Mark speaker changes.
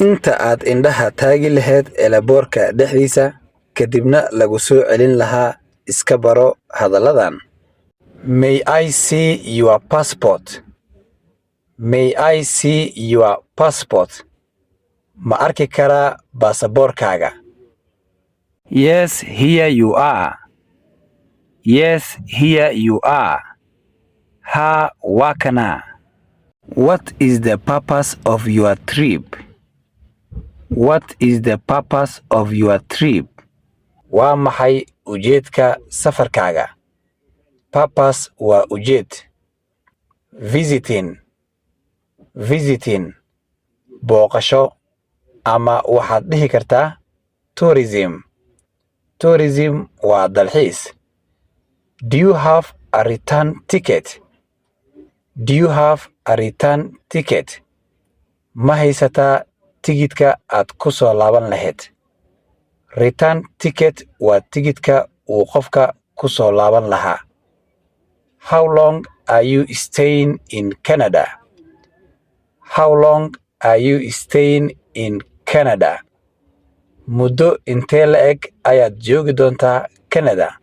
Speaker 1: Inta aad indhaha taagi lahayd eelaboorka dhexdiisa, kadibna lagu soo celin lahaa, iska baro hadalladan. May I see your passport? May I see your passport? Ma arki karaa baasaboorkaaga? Yes, here you are. Yes, here you are. Haa, waa kana. What is the purpose of your trip? What is the purpose of your trip? Waa maxay ujeedka safarkaaga? Purpose waa ujeed. Visiting, visiting, booqasho, ama waxaad dhihi kartaa tourism. Tourism waa dalxiis. Do you have a return ticket? Do you have a return ticket? Ma haysataa tigidhka aad ku soo laaban lahayd? Return ticket waa tigidhka uu qofka ku soo laaban lahaa. How long are you staying in Canada? How long are you staying in Canada? Muddo intee la'eg ayaad joogi doontaa Canada?